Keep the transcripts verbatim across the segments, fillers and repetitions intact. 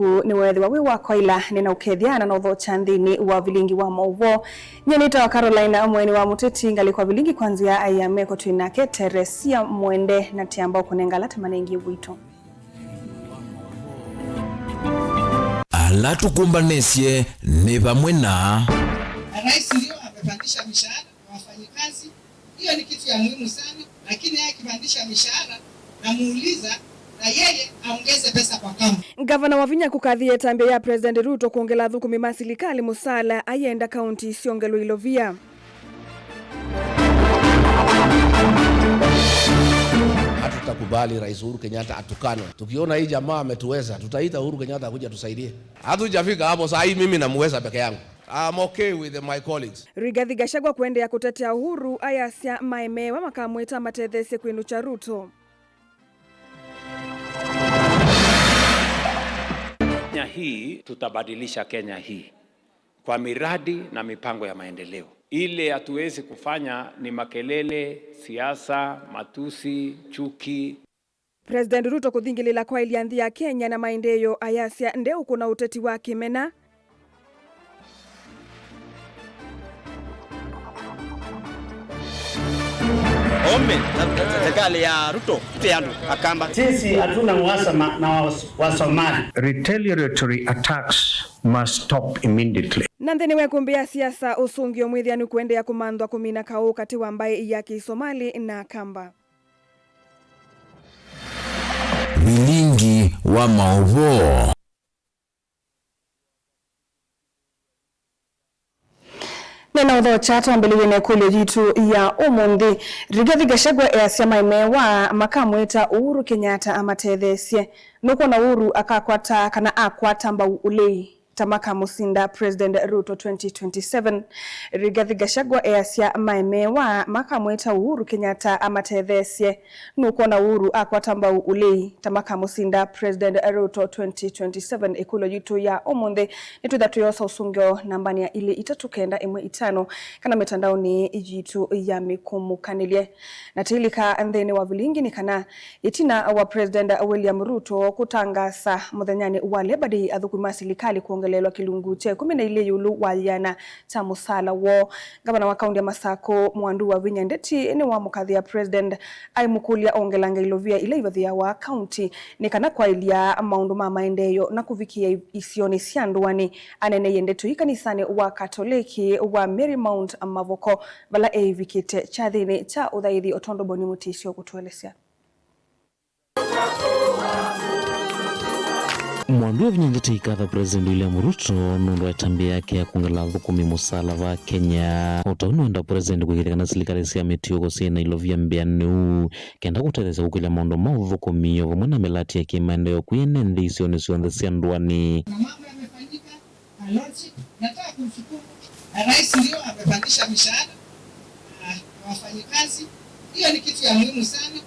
Ũũ nĩweethĩwa wĩ wakwa ĩla nĩnaũkethya na nothokya nthĩnĩ wa vilingi wa maũvoo. Nyie nĩtawa Caroline Mweni wa Mũteti, ngalĩko vilingi kwa nzĩa ya meko twĩ nake Teresia Mwende, na tĩamba ũkũnenga ala tũmanengie witũ. Ala tũkũmbanĩsye nĩ vamwe na. Rais ndio amepandisha mishahara kwa wafanyikazi. Hiyo ni kitu ya muhimu sana, lakini yeye akipandisha mishahara, namuuliza na yeye aongeze pesa kwa kaunti. Ngavana Wavinya kũkathie ĩtambya ya President Ruto kwongela athũkũmi ma silikalĩ mũsaala, ayenda kaunti syongelwe ilovia. Hatutakubali Rais Uhuru Kenyatta atukanwe. Tukiona hii jamaa ametuweza, tutaita Uhuru Kenyatta kuja tusaidie. Hatujafika hapo, saa hii mimi namuweza peke yangu. I'm okay with my colleagues. Rigathi Gachagua kũendeea kũtetea Uhuru, ayasya maemeewa makamwĩta amatetheesye kwĩnũkya Ruto. Kenya hii, tutabadilisha Kenya hii kwa miradi na mipango ya maendeleo. Ile hatuwezi kufanya ni makelele, siasa, matusi, chuki. President Ruto kũthingĩlĩla kwaĩlya nthĩ ya Kenya na maendeeo, ayasya ndeũkũna ũteti wa kĩmena. Ome na serikali ya Ruto, te andũ akamba. Sisi hatuna uhasama na was-, Wasomali. Retaliatory attacks must stop immediately. Na nthĩnĩ wa ĩkũmbĩ ya siasa, ũsũngĩo mwĩthĩanu kũendeea kũmanthwa kũmina kaũ katĩ wa mbaĩ ya Kĩsomali na Akamba. Vilingi wa maũvoo. Nĩnaũthokya twambĩlĩlye na ĩkũlyo yitũ ya ũmũnthĩ. Rigathi Gachagua easya maemeewa makamwĩta Uhuru Kenyatta amatetheesye. Nũkwona Uhuru akakwata kana akwata mbau ũlei ta makamũsinda President Ruto twenty twenty-seven. Rigathi Gachagua easya maemeewa makamwĩta Uhuru Kenyatta amatetheesye. Nũkwona Uhuru akwata mbau ũlei ta makamũsinda President Ruto twenty twenty-seven? Ĩkũlyo yitũ ya ũmũnthĩ, nĩtwĩtha twĩosa ũsũngĩo nambanĩ ya ilĩ itatũ kenda ĩmwe itano kana mĩtandaonĩ yitũ ya mĩkũmũkanĩlye. Na tĩilika nthĩnĩ wa vilingi nĩ kana Ĩtina wa President William Ruto kũtangaasa mũthenyanĩ wa Labor Day athũkũmi ma silikalĩ kwongeleelwa kĩlungu kya ĩkũmi na ilĩ ĩũlũ wa yĩana kya mũsaala woo, ngavana wa kaunti ya Masakũ, Mwandu Wavinya Ndeti, nĩwamũkathĩa President, aimũkũlya ongelanga ilovia ila ivathĩawa kaunti nĩ kana kwaĩlya maũndũ ma maendeeo na kũvikĩa isionĩ sya ndũanĩ. Aneeneie ndeto ii kanisanĩ wa Katoleki wa Mary Mount Mavoko, vala eĩvikĩte kyathĩnĩ kya ũthaithi, o tondũ Boni Mũtĩsyo ũkũtũelesya. Mwandu Wavinya Ndeti aikatha President William Ruto nũndũ wa ĩtambya yake ya kwongela athũkũmi mũsaala va Kenya. O ta ũu nĩwenda President kũĩkĩĩthya kana silikalĩ sya mĩtiũko syĩ na ilovia mbĩanĩu kenda kũtetheesya kũkĩlya maũndũ ma ũthũkũmi o vamwe na mĩlati ya kĩmaendeeo kwĩ ene nthĩ isionĩ syonthe sya ndũanĩ. Na mambo yamefanyika. Alonzi, nataka kumshukuru na rais ndio amepandisha mishahara, ah, ya wafanyikazi. Hiyo ni kitu ya muhimu sana,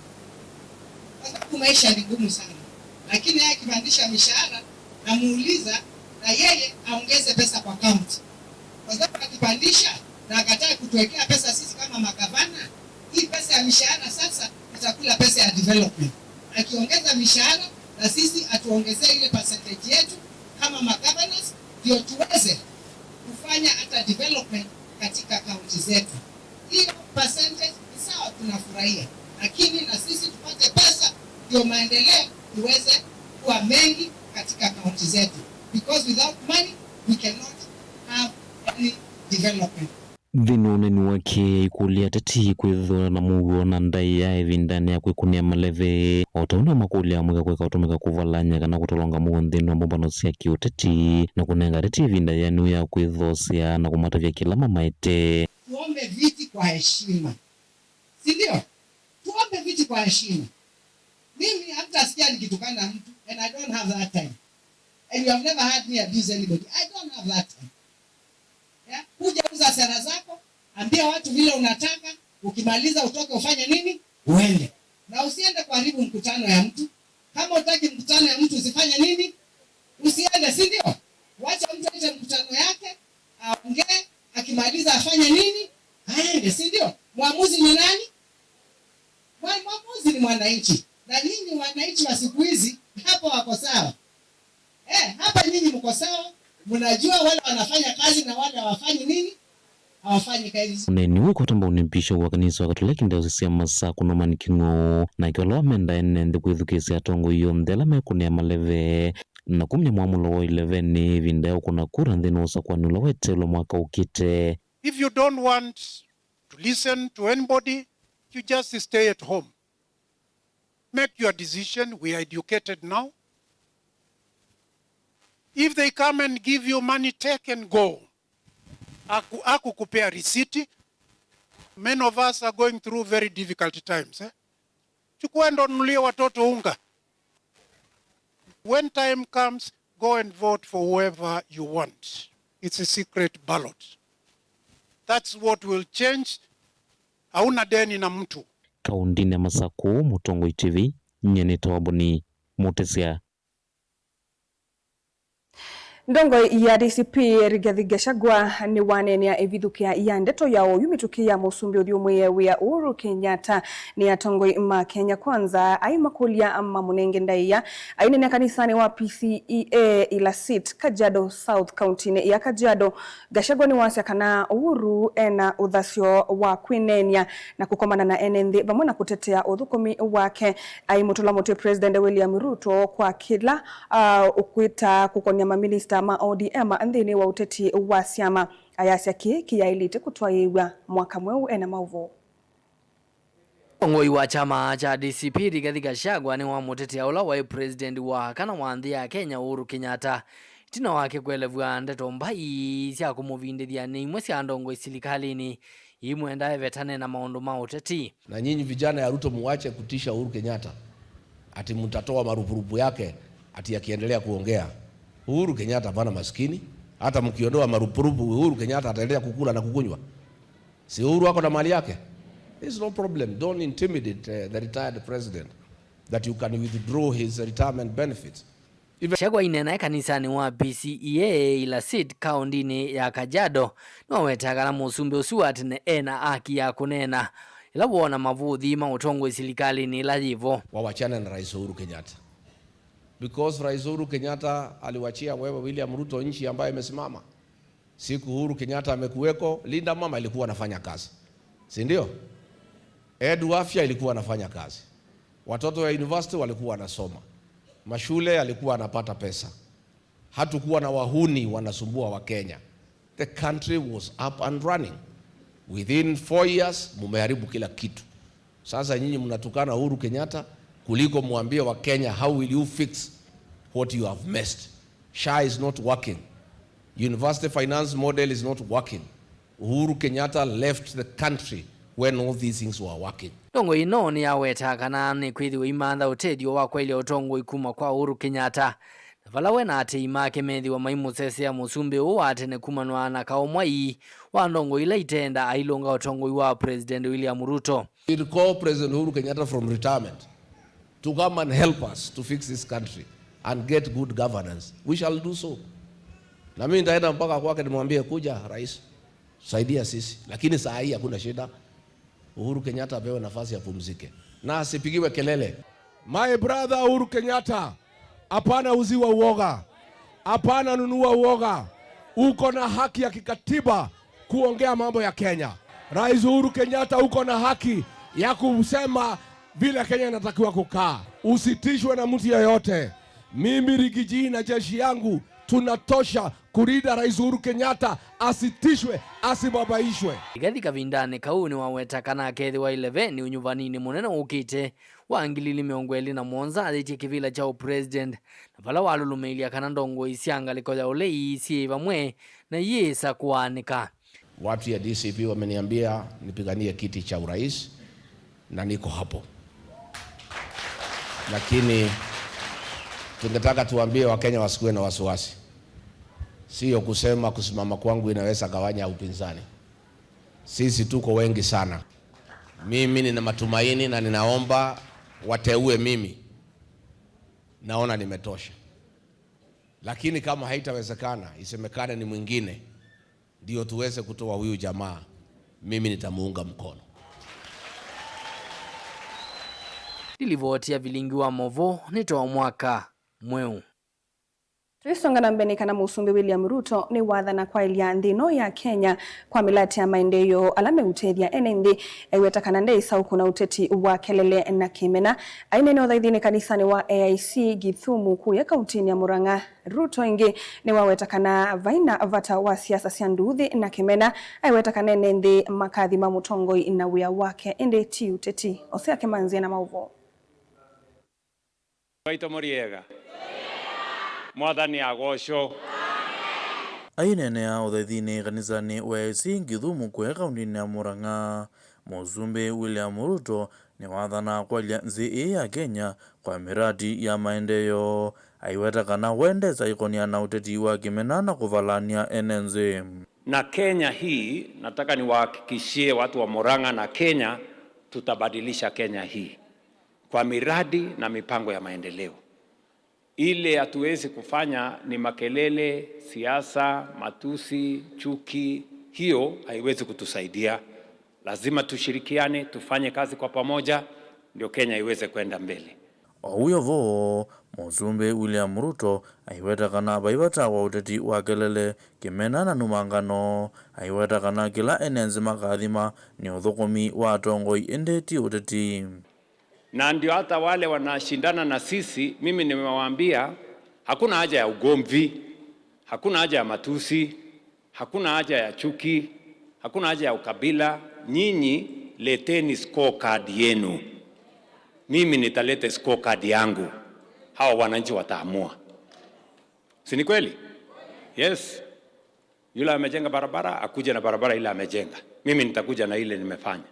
kwa sababu maisha ni ngumu sana. Lakini yeye akipandisha mishahara, namuuliza na yeye aongeze pesa kwa kaunti, kwa sababu akipandisha na akataa kutuwekea pesa sisi kama magavana, hii pesa ya mishahara sasa itakula pesa ya development. Akiongeza mishahara, na sisi atuongezee ile percentage yetu kama magovernors, ndio tuweze kufanya hata development katika kaunti zetu. Hiyo percentage ni sawa, tunafurahia, lakini na sisi tupate pesa ndio maendeleo iweze kuwa mengi katika kaunti zetu, because without money we cannot have any development. Nthĩnĩ wa ũneeni wake, aikũlya ateti kwĩthĩwa na mũuo na ndaĩa ĩvindanĩ ya kwĩkũnĩa maleve. O ta ũu nĩwamakũlya amũika kũeka ũtũmĩka kũvalany'a kana kũtolonga mũuo nthĩnĩ wa mbũmbano sya kĩũteti, na kũnenga ateti ĩvinda yĩanĩu ya kwĩthosea na kũmatavya kĩla mamaete. Tuombe viti kwa heshima, si ndio? Tuombe viti kwa heshima. Mimi hamtasikia nikitukana mtu, and I don't have that time. And you have never heard me abuse anybody. I don't have that time. Yeah? Kuja uza sera zako, ambia watu vile unataka, ukimaliza utoke ufanye nini? Uende. Na usiende kuharibu mkutano ya mtu. Kama utaki mkutano ya mtu usifanye nini? Usiende, si ndio? Wacha mtu aite mkutano yake, aongee, akimaliza afanye nini? Aende, si ndio? Mwamuzi ni nani? Mwa-, mwamuzi ni mwananchi. Na nyinyi wananchi wa siku hizi, hapo wako sawa. Eh, hapa nyinyi mko sawa, mnajua wale wanafanya kazi na wale hawafanyi nini? Hawafanyi kazi. Mũneeni ũũ ũkwata mbau nĩ Bishop wa kanisa wa Katoleki Diocese ya Masakũ, Norman Kĩng'ou, nake ũla wamenda ene nthĩ kwĩthukĩĩsya atongoi onthe ala mekũnĩa maleve na kumya mwamũlo wa eleven ĩvinda ya ũkũna kura nthĩnĩ wa ũsakũani ũla weteelwe mwaka ũkĩte. If you don't want to listen to anybody, you just stay at home. Make your decision. We are educated now. If they come and give you money, take and go. Aku-, akukupea risiti. Many of us are going through very difficult times, eh? Chukua ndo nunulie watoto unga. When time comes, go and vote for whoever you want. It's a secret ballot. That's what will change. Hauna deni na mtu. Kaũndĩnĩ ya Masakũ, Mũtongoi T V, nyie nĩtawa Boni Mũtĩsya. Ndongoi ya D C P Rigathi Gachagua nĩwaneenea ĩvithũkĩa ya ndeto ya oyu mĩtũkĩ ya mũsumbĩ ũthyũmũĩe wĩa Uhuru Kenyatta nĩ atongoi ma Kenya Kwanza aimakũlya mamũnenge ndaĩa. Aineenea kanisanĩ wa P C E A Ilasit, Kajiado South, kaũntĩnĩ ya Kajiado, Gachagua nĩwasya kana Uhuru ena ũthasyo wa kwĩneenya na kũkomana na ene nthĩ vamwe na kũtetea ũthũkũmi wake. Aimũtũla mũtĩ President William Ruto kwa kĩla, ah, ũkwĩta kũkonya maminista ma O D M nthĩnĩ wa ũteti wa syama. Ayasya kĩĩ kĩyaĩlĩte kũtwaĩĩw'a mwaka mweũ ena maũvoo. Mũtongoi wa kyama kya D C P Rigathi Gachagua nĩwamũtetea ũla waĩ president wa kana wa nthĩ ya Kenya Uhuru Kenyatta, ĩtina wake kũelew'a ndeto mbai sya kũmũvindĩthya nĩ imwe sya ndongoi silikalĩnĩ imwenda evetane na maũndũ ma ũteti. Na nyinyi vijana ya Ruto, muache kutisha Uhuru Kenyatta ati mtatoa marupurupu yake ati akiendelea kuongea. Uhuru Kenyatta hapana maskini, hata mkiondoa marupurupu, Uhuru Kenyatta ataendelea kukula na kukunywa. Si Uhuru ako na mali yake? There's no problem. Don't intimidate, uh, the retired president that you can withdraw his retirement benefits. Even Gachagua aineena e kanisanĩ wa P C E A Ilasit, kaũndĩnĩ ya Kajiado, nĩwawetaa kana mũsumbĩ ũsu wa tene ena haki ya kũneena ĩla woona mavũthi ma ũtongoi silikalĩnĩ ĩla yĩvo. Wawachane na Rais Uhuru Kenyatta. Because Rais Uhuru Kenyatta aliwachia wewe, William Ruto, nchi ambayo imesimama. Siku Uhuru Kenyatta amekuweko, Linda Mama ilikuwa anafanya kazi, si ndio? Edu Afya ilikuwa anafanya kazi, watoto ya university walikuwa wanasoma, mashule alikuwa anapata pesa, hatukuwa na wahuni wanasumbua wa Kenya. The country was up and running. Within four years, mumeharibu kila kitu. Sasa nyinyi mnatukana Uhuru Kenyatta kuliko mwambie wa Kenya, how will you fix what you have messed? SHA is not working. University finance model is not working. Uhuru Kenyatta left the country when all these things were working. Ndongoi ĩno nĩyawetaa kana nĩkwĩthĩwa imantha ũtethyo wa kwaĩlya ũtongoi kuma kwa Uhuru Kenyatta, na vala we na atei make methĩwa maimũsesea mũsumbĩ ũũ wa tene kumanwa na kaũ mwai wa ndongoi ila itenda ailũnga ũtongoi wa President William Ruto. We call President Uhuru Kenyatta from retirement to come and help us to fix this country and get good governance. We shall do so. Na mimi nitaenda mpaka kwake nimwambie, "Kuja, Rais, saidia sisi." Lakini saa hii hakuna shida. Uhuru Kenyatta apewe nafasi apumzike. Na asipigiwe kelele. My brother Uhuru Kenyatta, hapana uziwa uoga. Hapana nunua uoga. Uko na haki ya kikatiba kuongea mambo ya Kenya. Rais Uhuru Kenyatta, uko na haki ya kusema vile Kenya inatakiwa kukaa. Usitishwe na mtu yeyote. Mimi, Rigiji na jeshi yangu tunatosha kulinda Rais Uhuru Kenyatta asitishwe, asibabaishwe. Rigathi kavindanĩ kau nĩwaweta kana akethĩwa ileveni ũnyuvaninĩ mũnene ũkĩte wa ngili ili mĩongo ĩlĩ na mũonza ayĩtye kĩvĩla kya ũpresident, na vala walũlũmĩĩlya kana ndongoi sya ngalĩko ya ũlei syĩ vamwe na iyĩsa kũaanĩka. Watu ya D C P wameniambia nipiganie kiti cha urais na niko hapo. Lakini tungetaka tuambie Wakenya wasikuwe na wasiwasi. Sio kusema kusimama kwangu inaweza gawanya upinzani. Sisi tuko wengi sana. Mimi nina matumaini na ninaomba wateue mimi. Naona nimetosha. Lakini kama haitawezekana, isemekane ni mwingine, ndio tuweze kutoa huyu jamaa, mimi nitamuunga mkono. Nĩ livoti ya vilingi wa maũvoo nĩ ta wa mwaka mweũ. Tũisonga na mbee nĩ kana Mũsumbĩ William Ruto nĩwathana kwaĩlya nthĩ ĩno ya Kenya kwa mĩlatĩ ya maendeeo ala meũtethya ene nthĩ, aiweta kana ndeĩsa ũkũna ũteti wa kelele na kĩmena. Aineena ũthaithinĩ kanisanĩ wa A I C Githumu kũya kauntinĩ ya Murang'a, Ruto ĩngĩ nĩwaweta kana vaina vata wa siasa sya nduuthĩ na kĩmena, aiweta kana ene nthĩ makathima mũtongoi na wĩa wake, ĩndĩ ti ũteti. Osea Kĩmanzĩa na maũvoo. Waitũ mũriega? Mwathani agocwo. Aineenea ũthaithinĩ kanisanĩ wa A I C Githumu kũya kauntinĩ ya Murang'a, Mũsumbĩ William Ruto nĩwathana kwalya nthĩ ĩĩ ya Kenya kwa mĩradi ya maendeeo, aiweta kana we ndesa ikonia na ũteti wa kĩmena na kũvalany'a ene nthĩ. Na Kenya hii, nataka niwahakikishie watu wa Murang'a na Kenya, tutabadilisha Kenya hii kwa miradi na mipango ya maendeleo. Ile hatuwezi kufanya ni makelele, siasa, matusi, chuki. Hiyo haiwezi kutusaidia. Lazima tushirikiane, tufanye kazi kwa pamoja, ndio Kenya iweze kwenda mbele. O wĩo vo, Mũsumbĩ William Ruto aiweta kana vai vata wa ũteti wa kelele, kĩmena na numangano. Aiweta kana kĩla ene nthĩ makathima nĩ ũthũkũmi wa atongoi, ĩndĩ ti ũteti. Na ndio hata wale wanashindana na sisi, mimi nimewaambia, hakuna haja ya ugomvi, hakuna haja ya matusi, hakuna haja ya chuki, hakuna haja ya ukabila. Nyinyi leteni scorecard yenu. Mimi nitaleta scorecard yangu. Hawa wananchi wataamua. Si ni kweli? Yes. Yule amejenga barabara, akuje na barabara ile amejenga. Mimi nitakuja na ile nimefanya.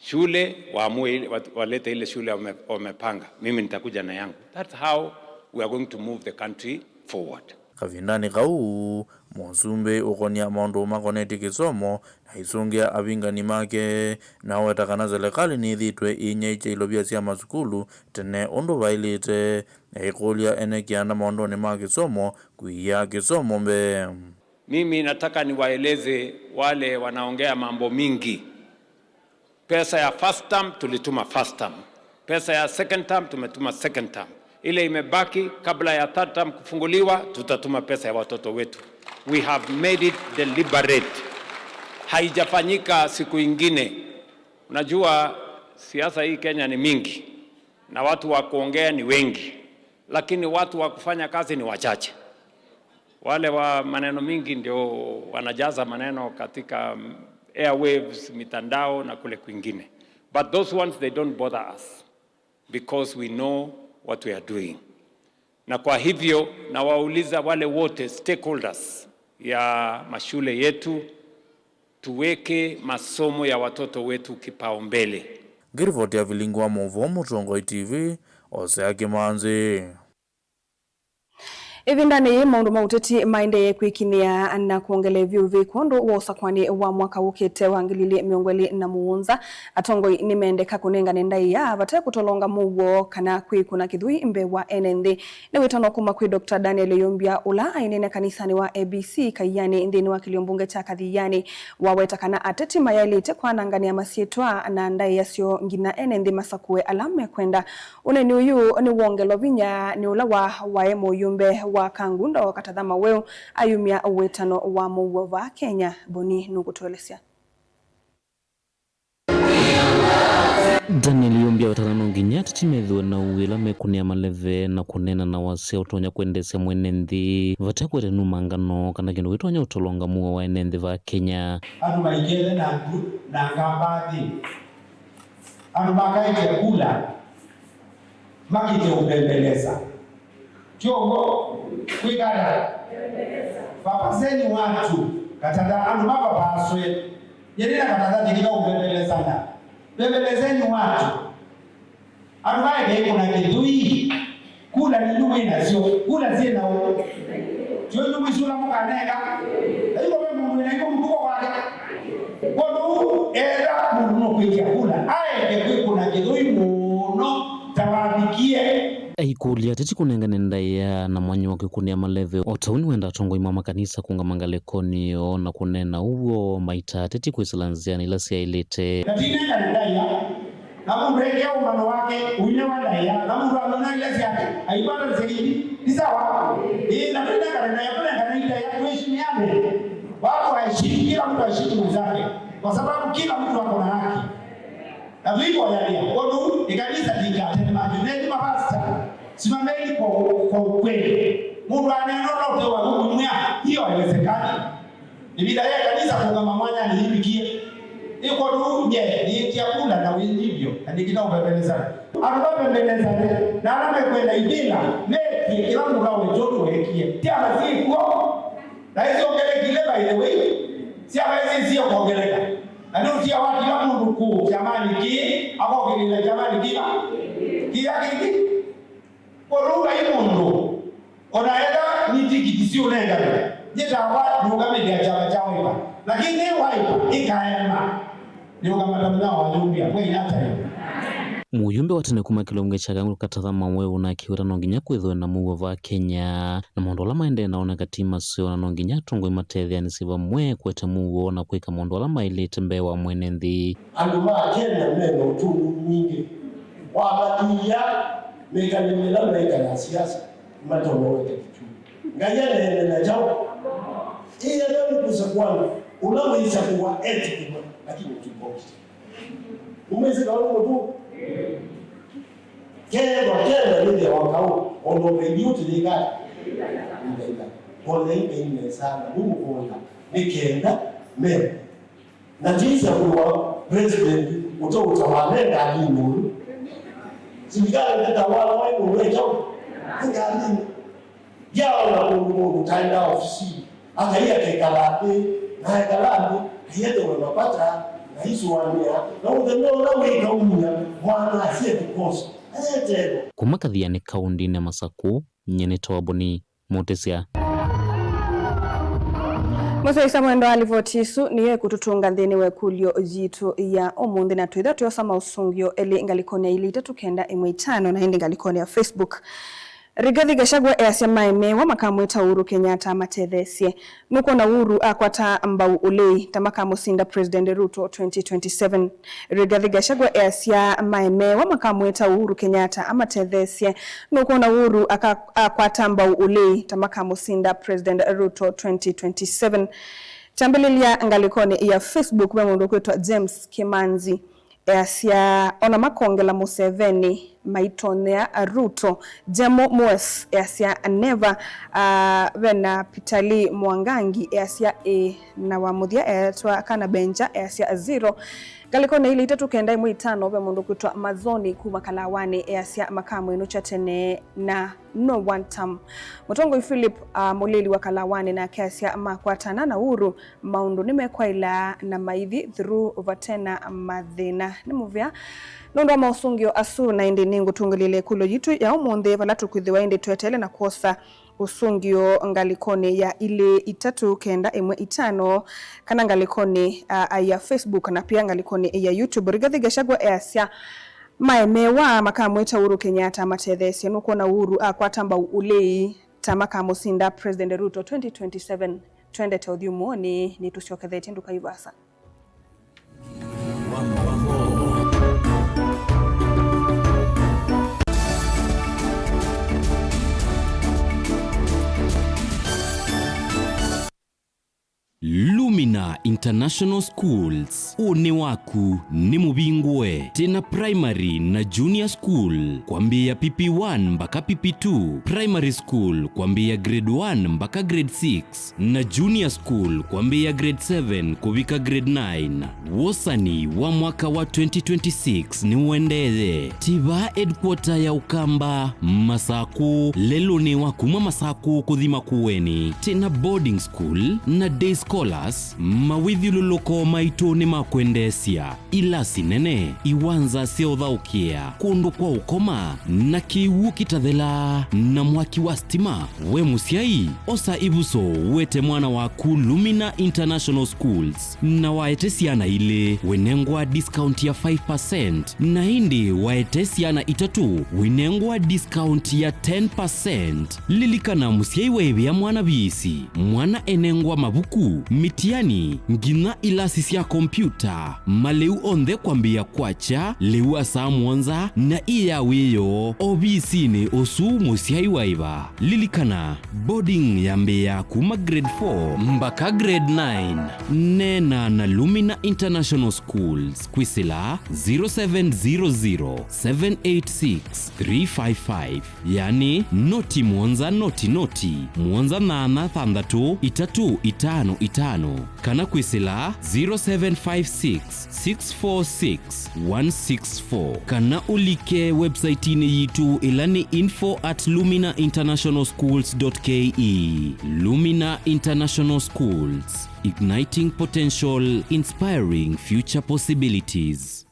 Shule, waamue ile, wat-, walete ile shule wame-, wamepanga. Mimi nitakuja na yangu. That's how we are going to move the country forward. Kavindanĩ kau, Mũsumbĩ ũkonia maũndũ makonetye kĩsomo na aisũngĩa avingani make, naweta kana selekalĩ nĩthĩtwe ĩinyaĩĩkya ilovia sya masukulu tene ũndũ vaĩlĩte, na ĩkũlya ene kĩanda maũndũnĩ ma kĩsomo kũia kĩsomo mbee. Mimi nataka niwaeleze wale wanaongea mambo mingi. Pesa ya first term tulituma first term. Pesa ya second term tumetuma second term. Ile imebaki kabla ya third term kufunguliwa, tutatuma pesa ya watoto wetu. We have made it deliberate. Haijafanyika siku ingine. Unajua, siasa hii Kenya ni mingi, na watu wa kuongea ni wengi, lakini watu wa kufanya kazi ni wachache. Wale wa maneno mingi ndio wanajaza maneno katika, mm, airwaves, mitandao na kule kwingine. But those ones, they don't bother us because we know what we are doing. Na kwa hivyo, nawauliza wale wote stakeholders ya mashule yetu, tuweke masomo ya watoto wetu kipaumbele. Ngiripoti ya vilingi wa maũvoo Mũtongoi T V, Osea Kĩmanzĩ. Ĩvindanĩ yĩĩ, maũndũ ma ũteti maendee kwĩkinyĩa na kwongele vyũ kwondũ wa ũsakũani wa mwaka ũkĩte wa ngili ilĩ mĩongo ĩlĩ na mũonza. Atongoi nĩmendeka kũnengane ndaĩa vate kũtolonga mũuo kana kwĩkũna kĩthũi mbee wa ene nthĩ. Nĩ wĩtano kuma kwĩ Doctor Daniel Ĩyũmbya, ũla aineena kanisanĩ wa A B C Kaianĩ nthĩnĩ wa kĩlio mbunge kya Kathianĩ. Waweta kana ateti mayaĩlĩte kwananganĩa masyĩtwa na ndaĩa syoo nginya ene nthĩ masakũe ala mekwenda. Ũneeni ũyũ nĩwongelwa vinya nĩ ũla wa waĩ mũyũmbe wa Kangundo Katatha Maweu ayumya wĩtano wa mũuo vaa Kenya. Boni nũkũtũelesya. Daniel Ĩyũmbya aweta kana no nginya ateti methĩwe na ũĩ ĩla mekũnĩa maleve na kũneena na wasya ũtonya kwendeesya mwene nthĩ vate kũete numangano kana kĩndũ kĩtonya ũtolonga mũuo wa ene nthĩ vaa Kenya. Andũ maikethe na ngu-, na ngamba nthĩ. Andũ makaĩtye kula makĩte ũmbembeleza. Tyo w'o? Kwĩkala. Vavaseni watu, katata andũ mavavaswe. Nyeni na katata tikika ũmbembelezana. Mbembelezeni watu. Andũ maekei kũna kĩthũi. Kula nĩnyu mwĩ nasyo. Kula syĩ na ũ? Syo inyu mwĩsũla mũkanenga. Na iko ve mũndũ wĩna iko mũtuko kwake. Kwondũ ũu, ethĩwa mũndũ nũkwĩtya kula, aeke kwĩkũna kĩthũi mũno ta wavikie. Aikũlya ateti kũnengane ndaĩa na mwanya wa kwĩkũnĩa maleve. O ta ũu nĩwenda atongoi ma makanisa kũngama ngalĩkonĩ yoo na kũneena ũw'o maita ateti kwĩsĩla nzĩanĩ ila syaĩlĩte. Na tinengane ndaĩa, Na mũndũ ekĩa ũmbano wake, ũinĩwa ndaĩa, na mũndũ amina ila syake, aipata zaidi. Ni sawa? Ĩĩ, na tũnengane na tũnengane ita ya tuheshimiane. Watu waheshimu, kila mtu aheshimu mwenzake, kwa sababu kila mtu ako na haki. Na tuivoyania ũndũ ĩkanisa ndikatema nene mapasta, simameni kwa, kwa ukweli. Mũndũ aneena ũla ũte wa kumwĩa, hiyo haiwezekani. Ĩvinda ya ĩkanisa kũngama mwanyanĩ yĩvikie. Ĩkwa tu nye nĩĩkya kula na wĩnyivyo, na nĩkĩna ũvembelesana. Andũ mavembelesane, na ala mekwenda ivĩla, mekie kĩla mũndũ awetwe ũndũ wekie. Ti ala syĩ kw'o. Na isyongelekile, by the way, syava isi siyo kwongeleka. Na nĩ ũsia wa kĩla mũndũ kũũ kyamanĩ kĩĩ, akokĩlĩla kyamanĩ kĩva? Kĩya kĩngĩ. Kwoou vai mũndũ, o na etha nĩ tikiti siũnenganwe, nyĩtawa nĩũngamĩthĩa kyama kya Wiper, lakini Wiper ĩkaema, nĩũngamata mũthenya wa Wayũmbĩa, we inatayo. Mũyũmbe wa tene kuma kĩlungu kya Kang'ũ Katatha Maweũ na akĩweta no nginya kwĩthwe na mũuo va Kenya, na maũndũ ala maendee na oneka ti maseo, na no nginya atongoi matetheanĩsye vamwe kũete mũuo na kwĩka maũndũ ala maĩlĩte mbee wa mwene nthĩ. Andũ ma Kenya me na ũtũngũ mwingĩ wa mathia mĩkalĩle ĩla meĩka ya siasa matonya weka kĩtumi. Ngai aneene na kyaũ? Ĩĩ, ethĩwa nĩ kũsakũana, ũla wĩsakũwa etĩkĩlwa, lakini ũtũmbokite. Ũmwĩsĩ kaũ nĩ mũtũngũ? Kethwa Kenya yĩthĩawa kaũ, o na ũveithi ũtĩyĩka. Ngai, ngai nesa na wĩ mũkũnda, nĩ kenda me Na Jesus kũwa president ũteũtawa me ngalinĩ ũyũ. Silikalĩ ndĩtawa waĩ mũndũ ekyaũ? Ngalinĩ. Yaona kũndũ mũndũ taenda ofisi, akai akekala nthĩ, na ekala nthĩ, aietew'a mapata, na aisũanĩa, na mũthenya ũla wĩkaumya, mwana asie kĩkosi, ayetewa. Kuma Kathiani kaũndĩnĩ ya Masakũ, nyie nĩ Toboni Mũtĩsya. Mũsyaĩĩsya mwendwa, livoti ĩsu nĩyo ĩkũtũtũnga nthĩnĩ wa ĩkũlyo yitũ ya ũmũnthĩ, na twĩthwa tũyosa maũsũngĩo elĩ ngalĩkonĩ ya ilĩ itatũ kenda ĩmwe itano, na ĩndĩ ngalĩkonĩ ya Facebook. Rigathi Gachagua easya maemeewa makamwĩta Uhuru Kenyatta amatetheesye. Nũkwona Uhuru akwata mbau ũlei ta makamũsinda President Ruto twenty twenty-seven? Rigathi Gachagua easya maemeewa makamwĩta Uhuru Kenyatta amatetheesye. Nũkwona Uhuru aka-, akwata mbau ũlei ta makamũsinda President Ruto twenty twenty-seven? Kyambĩlĩlya ngalĩkonĩ ya Facebook ve mũndũ ũkwĩtwa James Kimanzi. Easya, ona makongela Museveni, maitonyea Ruto. Jemo Moes easya, never. Ah, vena Pitali Mwangangi easya, ĩĩ. Na wa mũthya eetwa Kana Benja easya, zero. Ngalĩkonĩ ilĩ itatũ kenda ĩmwe itano, ve mũndũ kwĩtwa Mazoni kuma Kalawanĩ easya, makamwĩnũkya tene na no one term. Mũtongoi Philip, ah, Mũlĩli wa Kalawanĩ nake asya makwatana na Uhuru, maũndũ nĩmekwaĩla na maithi through vatena mathĩna. Nĩ mũvea nũndũ wa maũsũngĩo asu, na ĩndĩ nĩngũtũngĩlĩĩla ĩkũlyo yitũ ya ũmũnthĩ, vala tũkwĩthĩwa ĩndĩ tweteele na kwosa ũsũngĩo ngalĩkonĩ ya ilĩ itatũ kenda ĩmwe itano, kana ngalĩkonĩ, ah, ya Facebook, na pia ngalĩkonĩ ya YouTube. Rigathi Gachagua easya, maemeewa makamwĩta Uhuru Kenyatta amatetheesye. Nũkwona Uhuru akwata mbau ũlei ta makamũsinda President Ruto twenty twenty-seven? Twendete ũthyũmũonĩ, nĩtũsyokethetye, ndũkai vaasa. Lumina International Schools, ũnĩ waku nĩ mũvingũe. Twĩna primary na junior school kwambĩĩa P P one mbaka P P two, primary school kwambĩĩa grade one mbaka grade six, na junior school kwambĩĩa grade seven kũvika grade nine. Wosani wa mwaka wa twenty twenty-six nĩũendee. Tiva headquarter ya Ũkamba, Masakũ, lelũnĩ wa kuma Masakũ kũthi Makueni. Twĩna boarding school na day scholars, mawĩthyũlũlũko maitũ nĩ ma kwendeesya. Ilasi nene, iwanza sya ũthaũkĩa, kũndũ kwa ũkoma, na kĩw'ũ kĩtathela, na mwaki wa stima. We mũsyai, osa ĩvuso, wete mwana waku Lumina International Schools, na waete syana ilĩ, wĩnengwa discount ya five percent, na ĩndĩ waete syana itatũ, wĩnengwa discount ya ten percent. Lilikana, mũsyai waĩvĩa mwana viisi, mwana enengwa mavuku, mĩtiani, nginya ilasi sya kompiuta, malĩu onthe kwambĩĩa kwakya lĩu wa saa mũonza na ĩ ya wĩoo ovisinĩ ũsu mũsyai wa ĩva. Lilikana, boarding yambĩĩaa kuma grade four mbaka grade nine. Neena na Lumina International Schools kwĩsĩla zero seven zero zero, seven eight six, three five five. Yani, noti mũonza noti noti, mũonza nyanya thanthatũ itatũ itano itano, kana kwĩsĩla zero seven five six, six four six, one six four, kana ũlike website-inĩ yitũ ĩla nĩ info at lumina international schools dot K E. Lumina International Schools, igniting potential, inspiring future possibilities.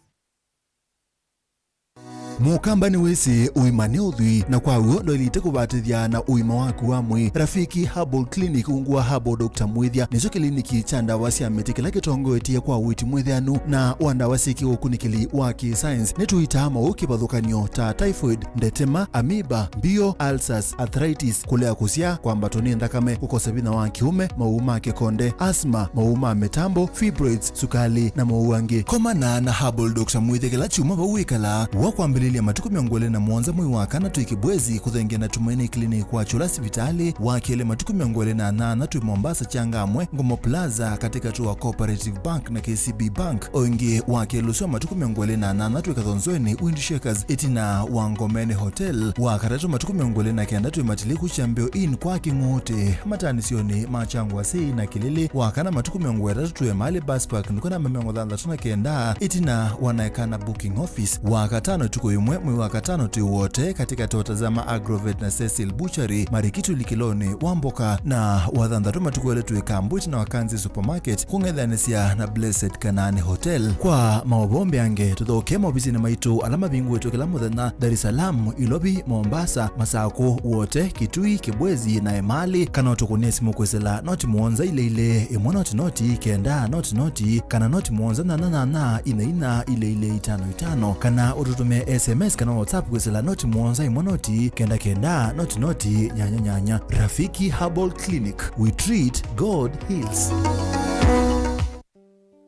Mũkamba nĩwĩsĩ ũima nĩ ũthwii, na kwa w'o ndwaĩlĩte kũvatĩthya na ũima waku wa mwĩĩ. Rafiki Herbal Clinic ungu wa Herbal Doctor Mwĩthya nĩkyo kĩliniki kya ndawa sya mĩtĩ kĩla kĩtongoetye kwa ũiiti mwĩthĩanu na wa ndawa syĩ kĩũkunĩkĩli wa kĩ-science. Nĩtũitaa maũũ kĩvathũkany'o ta typhoid, ndetema, amoeba, mbio, ulcers, arthritis, kũlea kũsyaa, kwambatwa nĩ nthakame, kũkosa vinya wa kĩũme, maũũ ma kĩkonde, asthma, maũũ ma mĩtambo, fibroids, sukali, na maũũ angĩ. Komana na Herbal Doctor Mwĩthya kĩla kyumwa vau wĩkalaa. Wa kwambĩlĩlya matukũ mĩongo ĩlĩ na mũonza mwei wa kana twĩ Kibwezi, kũthengeana na Tumaini Clinic kwa Kyũla sivitalĩ. Wa kelĩ matukũ mĩongo ĩlĩ na nyanya twĩ Mombasa, Changamwe, Ngomo Plaza, katĩkatĩ wa Cooperative Bank na K C B Bank. O ĩngĩ, wa kelĩ ũsu wa matukũ mĩongo ĩlĩ na nyanya twĩ Kathonzoeni, Windshakers, ĩtina wa Ngomeni Hotel. Wa katatũ matukũ mĩongo ĩlĩ na kenda twĩ Matiliku Kyambĩo Inn kwa Kĩng'ũtĩ, mataanĩsyonĩ ma Kyangwasĩ na Kĩlĩlĩ. Wa kana matukũ mĩongo ĩtatũ twĩ Emali Bus Park, nduka namba mĩongo thanthatũ na kenda, ĩtina wa Naekana Booking Office. Wa katano ĩtukũ yĩmwe mwei wa katano twĩ Wote, katĩkatĩ wa Tazama Agrovet na Cecil Butchery, Marikiti ũlikĩlonĩ wa mboka. Na wa thanthatũ matukũ elĩ twĩ Kambu, ĩtina wa Kanzi Supermarket, kũng'ethanĩsya na Blessed Kanaani Hotel. Kwa maũvoo mbeange, tũthokee maovisinĩ maitũ ala mavingũĩtwe kĩla mũthenya, Dar es Salaam, Ilovi, Mombasa, Masakũ, Wote, Kitui, Kibwezi, na Emali, kana ũtũkũnĩe simũ kwĩsĩla noti mũonza ilĩ ilĩ, ĩmwe noti noti, kenda noti noti, kana noti mũonza nyanya nyanya, ina ina, ilĩ ilĩ, itano itano, kana ũtũtũmĩe S M S kana WhatsApp kwĩsĩla noti mũonza ĩmwe noti, kenda kenda, noti noti, nyanya nyanya. Rafiki Herbal Clinic, we treat, God heals.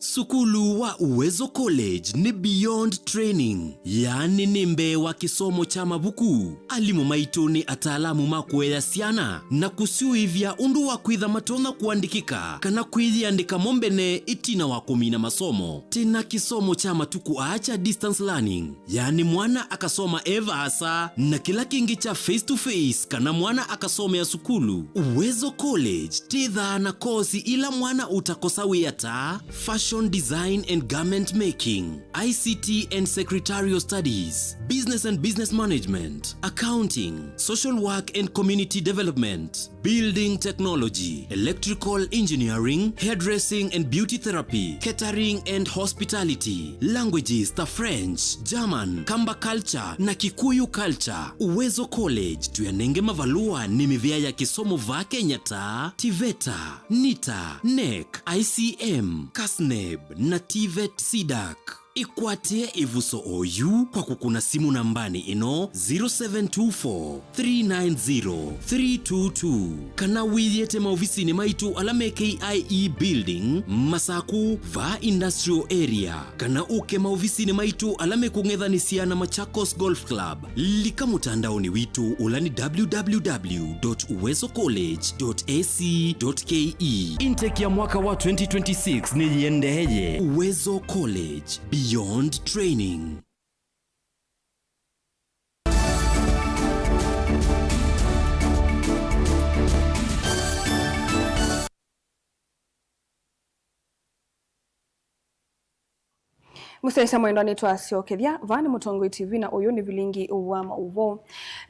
Sukulu wa Uwezo College nĩ beyond training, yaani nĩ mbee wa kĩsomo kya mavuku. Alimũ maitũ nĩ ataalamu ma kũea syana na kũsyũĩvya ũndũ wa kwĩtha matonya kũandĩkĩka kana kwĩyĩandĩka mo mbene ĩtina wa kũmina masomo. Twĩ na kĩsomo kya matukũ aa kya distance learning, yaani mwana akasoma e vaasa, na kĩla kĩngĩ kya face to face kana mwana akasomea sukulu. Uwezo College twĩthaa na kosi ila mwana ũtakosa wĩa ta fashion design and garment making, I C T and secretarial studies, business and business management, accounting, social work and community development, building technology, electrical engineering, hairdressing and beauty therapy, catering and hospitality, languages ta French, German, Kamba culture na Kikuyu culture. Uwezo College tũyanenge mavalũa nĩ mĩvĩa ya kĩsomo vaa Kenya ta TVETA, NITA, NEC, I C M, CASNEB na TVET CDAC. Ĩkwatĩe ĩvuso oyu kwa kũkũna simũ nambanĩ ĩno, zero seven two four, three nine zero, three two two, kana wĩyĩte maovisinĩ maitũ ala me K I E Building, Masakũ, vaa Industrial Area, kana ũke maovisinĩ maitũ ala me kũng'ethanĩsya na Machakos Golf Club. Lika mũtandaonĩ witũ ũla nĩ W W W dot uwezo college dot A C dot K E. Intake ya mwaka wa twenty twenty-six nĩyĩendeeye. Uwezo College, beyond training. Mũsyaĩĩsya mwendwa, nĩtwasyokethya. Vaa nĩ Mũtongoi T V na ũyũ nĩ vilingi wa maũvoo.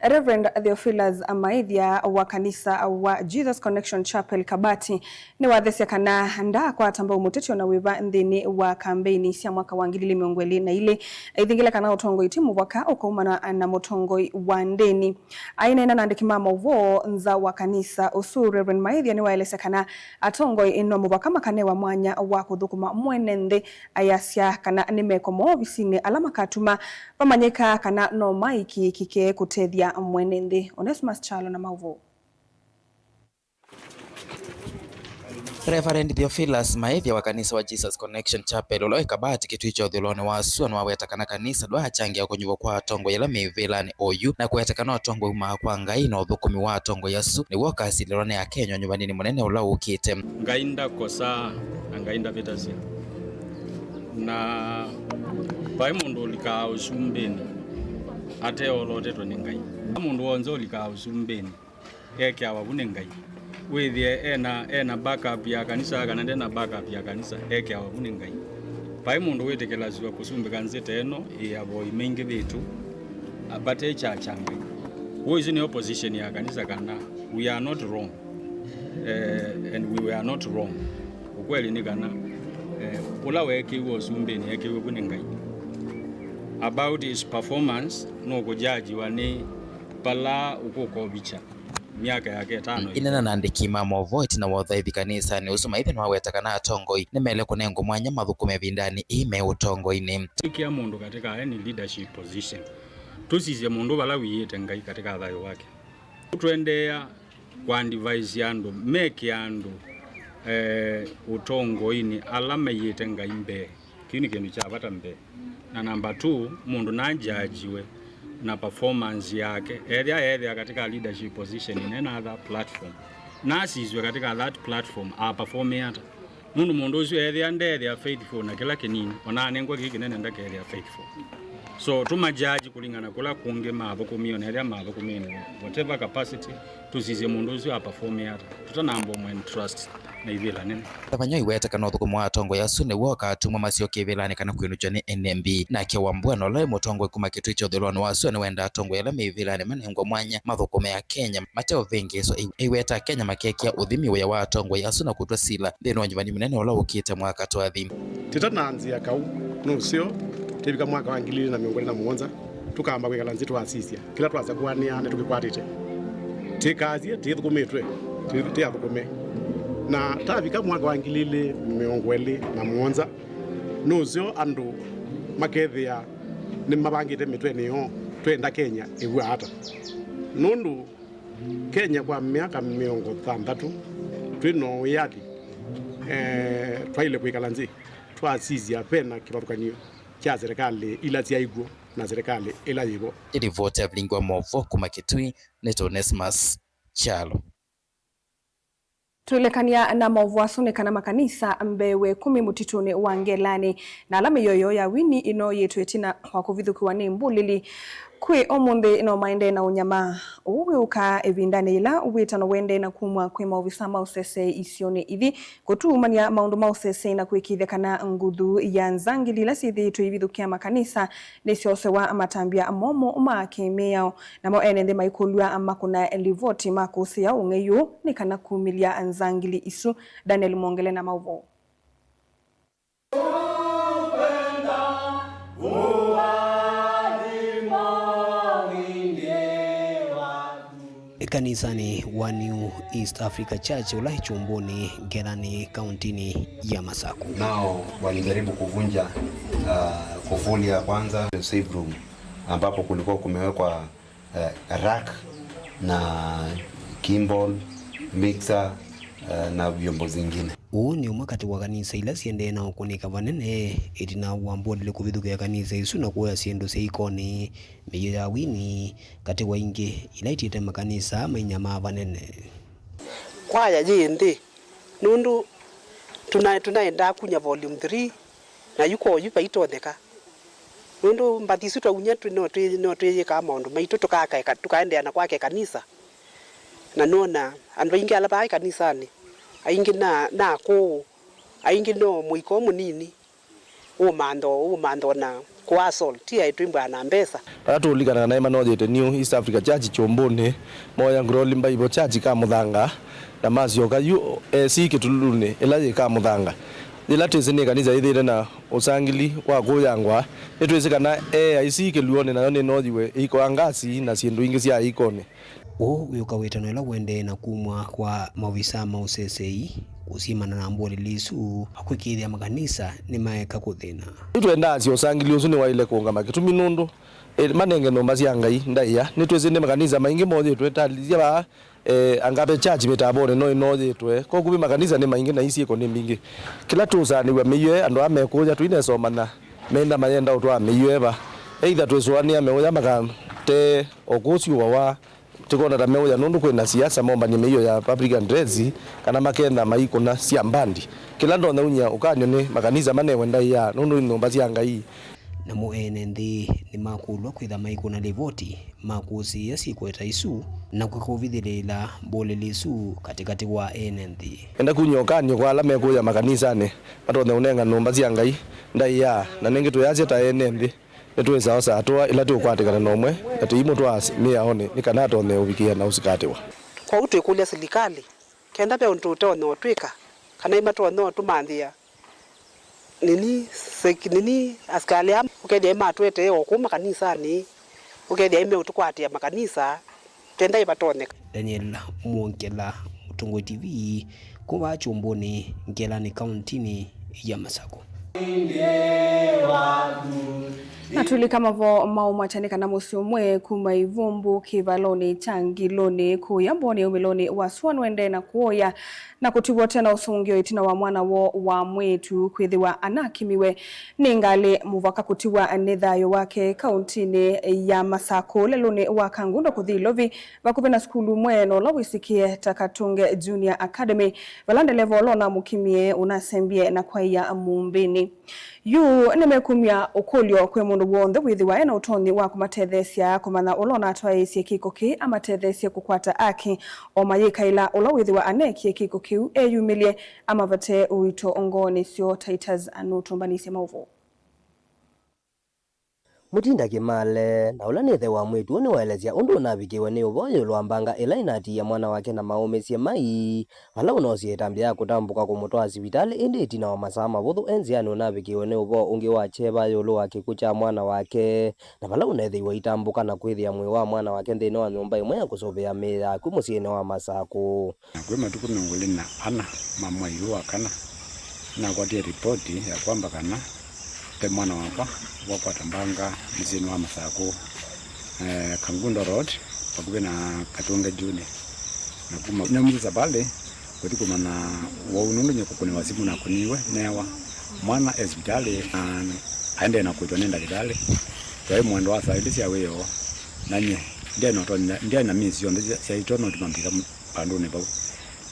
Reverend Theophilus Amaĩthya wa kanisa wa Jesus Connection Chapel Kabati nĩwathesya kana ndaakwata mbau mũteti o na wĩva nthĩnĩ wa kambeini sya mwaka wa ngili ili mĩongo ĩlĩ na ilĩ, aithingĩle kana ũtongoi ti mũvaka ũkaumana na mũtongoi wa ndĩni. Aineena na andĩki ma maũvoo nza wa kanisa ũsu, Reverend Maĩthya nĩwaelesya kana atongoi no mũvaka makanewa mwanya wa kũthũkũma mwene nthĩ, ayasya kana nĩ meko moo ovisinĩ ala makatuma vamanyĩka kana no maĩkĩĩkĩke kũtethya mwene nthĩ. Onesmus Kyalo na maũvoo. Reverend Theophilus Maĩthya wa kanisa wa Jesus Connection Chapel, ũla wĩ Kabati, Kĩtui kya ũthũĩlonĩ wa sua, nĩwaweta kana kanisa ndwaachangĩa kũnyuvwa kwa atongoi ala me ĩvĩlanĩ oyu, na kũweta kana ũtongoi umaa kwa Ngai, na ũthũkũmi wa atongoi asu nĩw'o ũkasilĩlwa nĩ Akenya ũnyuvaninĩ mũnene ũla ũkĩte. Ngai ndakosaa, na Ngai ndavĩtasya. Na vai mũndũ ũlikaa ũsumbĩnĩ ateolotetwe nĩ Ngai. Mũndũ w'onthe ũlikaa ũsumbĩnĩ ekĩawa vu nĩ Ngai. Wĩthĩe ena, ena backup ya kanisa kana ndena backup ya kanisa, ekĩawa vu nĩ Ngai. Vai mũndũ wĩtĩkĩlasw'a kũsumbĩka nzĩ ta ĩno ĩ avoi maingĩvĩtu, a, vate kyacha Ngai. Ũu, ĩsu nĩyo position ya kanisa, kana we are not wrong, eh, and we were not wrong. Ukweli nĩ kana, eh, ũla weekĩiwe ũsumbĩnĩ eekĩiwe vu nĩ Ngai. About his performance, nũkũjajiwa nĩ vala ũkũkovicha myaka yake ĩtano. Ĩneena na andĩki ma maũvoo ĩtina wa ũthaithi kanisanĩ ũsu, Maĩthya nĩwaweta kana atongoi nĩmaĩle kũnengwa mwanya mathũkũme ĩvindanĩ ĩĩ me ũtongoinĩ. Ĩkĩa mũndũ katika any leadership position. Tũsisye mũndũ vala wiĩte Ngai katika thayũ wake. Tũendeea kũadvise andũ meke andũ, eh, ũtongoinĩ ala maiĩte Ngai mbee. Kĩu nĩ kĩndũ kya vata mbee. Na number two, mũndũ najajiwe na performance yake. Ethĩa, ethĩa katika leadership position in another platform, nasiswe katika that platform, a perform ata? Nũndũ mũndũ ũsu ethĩa ndethĩa faithful na kĩla kĩnini, ona anengwa kĩĩ kĩnene ndakethĩa faithful. So, tũmajaji kũlingana kũla kũngĩ mathũkũmie, ona ethĩa mathũkũmie in whatever capacity, tũsisye mũndũ ũsu a perform ata. Tũtanamba ũmũ entrust na ivĩla nene. Tavany'a iweta kana ũthũkũmi wa atongoi asu nĩw'o ũkatuma masyoke ĩvĩlanĩ kana kwĩnũkya nĩ N M B. Nake Wambua, na ũla wĩ mũtongoi kuma Kĩtui kya ũthũĩlonĩ wa sua, nĩwenda atongoi ala me ĩvĩlanĩ manengwe mwanya mathũkũme Akenya mate ũvĩngĩĩswa. Ĩ-, ĩweta Akenya makekĩa ũthimi wĩa wa atongoi asu na kũtw'a sila nthĩnĩ wa ũnyuvani mũnene ũla ũkĩte mwaka twathi. Tĩtananzĩa kau nũseo, tĩvika mwaka wa ngili ilĩ na mĩongo ĩlĩ na mũonza, tũkamba kwĩkala nzĩ twasisya kĩla twasakũanĩa nĩtũkĩkwatĩte. Tĩkasye tĩthũkũmĩtwe, tĩ-, tĩathũkũme. Na tavika mwaka wa ngili ilĩ mĩongo ĩlĩ na mũonza, nũseo andũ makethĩa nĩmavangĩte mĩtwenĩ yoo, twenda Kenya ĩw'a ata? Nũndũ Kenya kwa myaka mĩongo thanthatũ twĩ na wĩyathi, eh, twaĩle kwĩkala nzĩ twasisya ve na kĩvathũkany'o kya serĩkalĩ ila syaĩ kw'o na serĩkalĩ ĩla yĩ vo. Ĩlivoti ya vilingi wa maũvoo kuma Kĩtui, nĩ Onesmus Kyalo. Tũilekany'a na maũvoo asu nĩ kana makanisa mbee wa ĩkũmi mũtitũnĩ wa Ngelani na ala mĩio yoo ya wini ĩnooyĩtwe ĩtina wa kũvithũkĩwa nĩ mbũlĩli kwĩ ũmũnthĩ no maendee na ũnyamaa. Ũu wĩũkaa ĩvindanĩ yĩla wĩtano ũendee na kumw'a kwĩ maovisa ma ũseseĩ isionĩ ithi kũtuumany'a maũndũ ma ũseseĩ na kũĩkĩĩthya kana nguthu ya nzangili ila syĩthĩĩtwe ivithũkĩa makanisa nĩsyosewa matambya momũ ma kĩ-mĩao. Namo ene nthĩ maikũlw'a makũna livoti ma kũsĩĩa ũng'ei ũũ nĩ kana kumĩlya nzangili isu. Daniel Mwongele na maũvoo. Kanisanĩ wa New East Africa Church ũla ĩ Kyũmbũnĩ, Ngelani, kauntinĩ ya Masaku. Nao walijaribu kuvunja, ah, kufuli ya kwanza, safe room, ambapo kulikuwa kumewekwa eh, rack na gimbal, mixer, eh, na vyombo zingine. Ũũ nĩ ũmwe katĩ wa kanisa ila siendee na ũkũnĩka vanene ĩtina wa mbũlĩli kũvithũkĩa kanisa isu na kũya syĩndũ sya ikonĩ, mĩio ya wini, katĩ wa ingĩ ila itiĩte makanisa mainyamaa vanene. Kwaya yĩ nthĩ, nũndũ tũna-, tũnaendaa kunya volume three, na yu kwa oyu vaitonyeka. Nũndũ mbathi isu twaunya twĩ-, no twĩ-, no twĩyĩkaa maũndũ maitũ, tũkaka ĩka-, tũkaendeea na kwaka ĩkanisa. Na nona andũ aingĩ ala vaa ĩkanisanĩ, aingĩ na, na akũũ, aingĩ no mũika ũũ mũnini, ũmantho, ũmantho na kũ assault, ti aĩ twĩmbaa na mbesa. Vala tũũlikana kana nĩmanoyete New East Africa Church Kyũmbũnĩ, moya Glory Bible Church Kamũthanga, na masyoka yu esi kĩtululunĩ ĩla yĩ Kamũthanga. Yĩla twĩsĩ nĩ kanisa yĩthĩĩte na ũsangili wa kũyangwa, nĩtwĩsĩ kana e aisi kĩluonĩ nayo nĩnoyiwe ĩikoa ngasi na syĩndũ ingĩ sya ĩikonĩ. Ũũ wĩũka wĩtano ĩla ũendee na kumw'a kwa maovisa ma ũseseĩ kũsyĩmana na mbũlĩli isu, kwĩkĩĩthya makanisa nĩmaeka kũthĩna. Yu twendaasya ũsangili ũsu nĩwaĩle kũũngama kĩtumi nũndũ, e, manenge nyũmba sya Ngai ndaĩa. Nĩtwĩsĩ nĩ makanisa maingĩ moyĩtwe, ta lĩsya vaa, E, Agape Church mĩtambonĩ no ĩnoyĩtwe. Koku vĩ makanisa nĩ maingĩ na isyĩko nĩ mbingĩ. Kĩla tũũsaanĩw'a mĩio ĩ, andũ aa mekũya tũinesomanya, menda mayenda ũtwaa mĩio ĩ va. Either twĩsũanĩa meũya makatee o kũũ syũawa, tũkona ta meũya nũndũ kwĩ na siasa mombany'e mĩio ya public address, kana makenda maikũna sya mbandi. Kĩla ndonya ũnyia ũkany'o nĩ makanisa manewe ndaĩa nũndũ nĩ nyũmba sya Ngai. Namo ene nthĩ nĩmakũlw'a kwĩtha maikũna livoti ma kũsĩĩa syĩko ta isu, na kũvithĩlĩĩla mbũlĩli isu katĩkatĩ wa ene nthĩ. Enda kuny'a ũkany'o kwa ala mekũya makanisanĩ matonye ũnenga nyũmba sya Ngai ndaĩa, na nĩngĩ twĩasya ta ene nthĩ nĩtwĩsaa ũsa atũa ĩla tũũkwatĩkana na ũmwe na tũimũtwaa mĩaonĩ nĩ kana atonye ũvikĩa na ũsikatĩwa. Kwoou twĩkũlya silikalĩ kenda ve ũndũ tũtonya ũtwĩka, kana imatonya ũtũmanthĩa nini, sek-, nini, asikalĩ aa ũkethĩa imatwetee o kũu makanisanĩ, ũkethĩa imeũtũkwatĩa makanisa, kenda ivatonyeka. Daniel Mwongela, Mũtongoi T V, kuma Kyũmbũnĩ, Ngelani, kauntinĩ ya Masakũ. Na tũlika mavoo maũmwatya nĩ kana mũsyĩ ũmwe kuma Ivumbu kĩvalonĩ kya Ngilũnĩ kũya Mboni umĩlonĩ wa sua nũendee na kũũya na kũtiw'a ũte na ũsũngĩo ĩtina wa mwana woo wa mwĩĩtu kwĩthĩwa anakimiwe nĩ ngalĩ mũvaka kũtiw'a nĩ thayũ wake kauntinĩ ya Masakũ, lelũnĩ wa Kangundo kũthi Ilovi, vakuvĩ na sukulu ũmwe na ũla wĩsĩkĩe ta Katunge Junior Academy, vala ndeleva ũla ũnamũkimie ũnasembie na kwaĩa mũmbĩnĩ. Yu nĩmekumya ũkũlyo kwĩ mũndũ w'onthe wĩthĩwa ena ũtonyi wa kũmatetheesya kũmanya ũla ũnatwaĩĩsye kĩko kĩĩ amatetheesye kũkwata aki, o mayĩkaĩla ũla wĩthĩwa aneekie kĩko kĩu eyumĩlye, amavatee ũito ngoonĩ syoo. Titus nũtũmbanĩsye maũvoo. Mũtinda Kĩmale, na ũla nĩ ĩthe wa mwĩĩtu ũũ, nĩwaelesya ũndũ ũnavikĩwe nĩ ũvoo ĩũlũ wa mbanga ĩla ĩnatiie mwana wake na maũmĩsye mai, vala ũnoosie ĩtambya ya kũtambũka kũmũtwaa sivitalĩ, ĩndĩ ĩtina wa masaa mavũthũ e nzĩanĩ ũnavikĩwe nĩ ũvoo ũngĩ wa kyeva ĩũlũ wa kĩkw'ũ kya mwana wake, na vala ũneethĩiwe aitambũka na kwĩthĩa mwĩĩ wa mwana wake nthĩnĩ wa nyũmba ĩmwe ya kũsũvĩa mĩĩ ya akw'ũ mũsyĩnĩ wa Masakũ. Na kwĩ matukũ mĩongo ĩlĩ na ana ma mwai ũyũ wa kana, nĩnakwatie ripoti ya kwamba kana ve mwana wakwa wakwata mbanga mũsyĩnĩ wa Masakũ, eh, Kangundo Road, vakuvĩ na Katunge Junior. Na kuma naumisye savalĩ kũthi kũmanya wau, nũndũ nyie kũkũnĩwa simũ nakũniwe newa mwana e sivitalĩ, na aendee na kũĩtwa nĩ ndakĩtalĩ. Twaĩ mwendo wa saa ilĩ sya wĩoo, na nyie ndyaĩ na ũtonyi, ndyaĩ na mĩĩ syonthe sya, syaitwa no tũmambika vandũnĩ vau.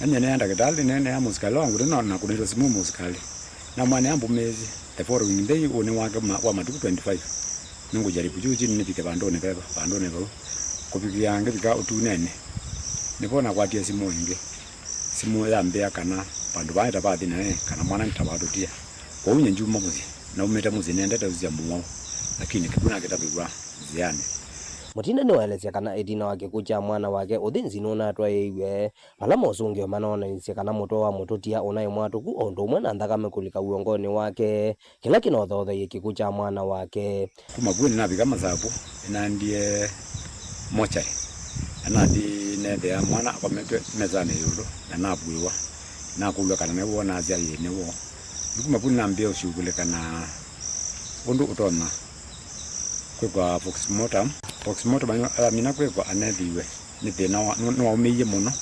Na nyie nĩneenea ndakĩtalĩ, nĩneenea mũsikalĩ wa ngũtũ, na nakũnĩtwe simũ mũsikalĩ. Namwĩa nĩambũmĩĩsye. The following day, ũnĩ wake ma-, wa matukũ twenty-five, nĩngũjaribu juu chini nĩvike vandũnĩ veva, vandũnĩ vau. Kũvikĩa ngĩvika ũtunenĩ, nĩvo nakwatie simũ ĩngĩ. Simũ yambĩa kana vandũ vaa nĩtavathi naĩ, kana mwana nĩtawatũtia. Kwoou nyie ndyuma mũsyĩ. Naumĩte mũsyĩ nĩendete ũsisya mũwau, lakini kĩkw'ũ nakĩtavĩw'a nzĩanĩ. Mũtinda nĩwaelesya kana ĩtina wa kĩkw'ũ kya mwana wake, ũthĩnzi nũnatwaĩĩiw'e, vala mosũngĩo manoonanisye kana mũtwe wa mũtũtia ũnaĩ mwatũku o ũndũ ũmwe na nthakame kũlika w'ongonĩ wake, kĩla kĩnothootheie kĩkw'ũ kya mwana wake. Kuma vu nĩnavika Masakũ, nĩnaendie mochari, na nathi neethĩa mwana akometwe mesanĩ ĩũlũ, na navuĩwa. Nakũlw'a kana nĩw'o, nasya ĩĩ nĩw'o. Nĩ kuma vu nĩnambĩĩa ũshughulika na ũndũ ũtonya kwĩkwa postmortem. Postmortem ayamina kwĩkwa, aneethĩiwe nĩ thĩna wa, nĩ, nĩwaũmĩie mũno,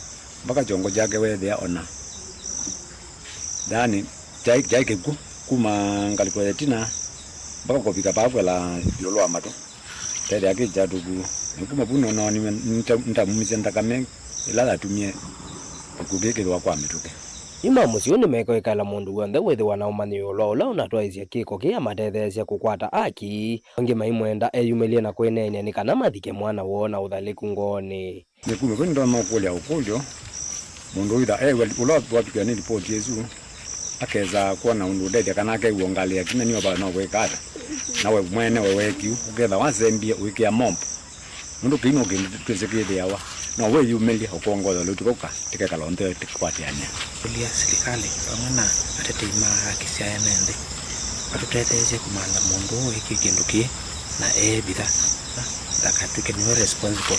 mpaka kyongo kyake weethĩa ona, yaani, kyaĩ, kyaĩ kĩkw'ũ kuma ngalĩko ya ĩtina mpaka kũvika paa kwela ĩũlũ wa matũ. Kethĩa kĩ kyatũku. Na kuma vu nĩnooniwe nĩta-, nĩtamumisye nthakame ĩla yatumie kĩkw'ũ kĩĩ kĩthĩwa kwa mĩtũkĩ. Yu ma mũsyĩ ũũ nĩmekwĩkaĩla mũndũ w'onthe wĩthĩwa na ũmanyi ĩũlũ wa ũla ũnatwaĩĩsye kĩko kĩĩ amatetheesye kũkwata aki. Angĩ maimwenda eyumĩlye na kwĩneenea nĩ kana mathike mwana woo na ũthalĩku ngoonĩ. Nĩ kuma vu nĩndonya ũkũlya ũkũlyo mũndũ ũitha ew'a ũla wavikĩwa nĩ lipoti ĩsu, akesa kwona ũndũ ũtethya kana akew'a ngalĩ ya kĩmya nĩwe vaa no kwĩka ata, na we mwene we weekiu ũketha wasembie ũikĩa mob. Nũndũ kĩu no kĩndũ twĩsĩ kĩthĩawa, no wĩyumĩlye ũkongoya ũlũtu vau ka tĩkekala onthe tĩkwatĩanĩa. Kũlya silikalĩ vamwe na atetei ma haki sya ene nthĩ matũtetheesye kũmantha mũndũ ũũ wĩkie kĩndũ kĩĩ na eevitha na ndakatw'ĩke nĩwe responsible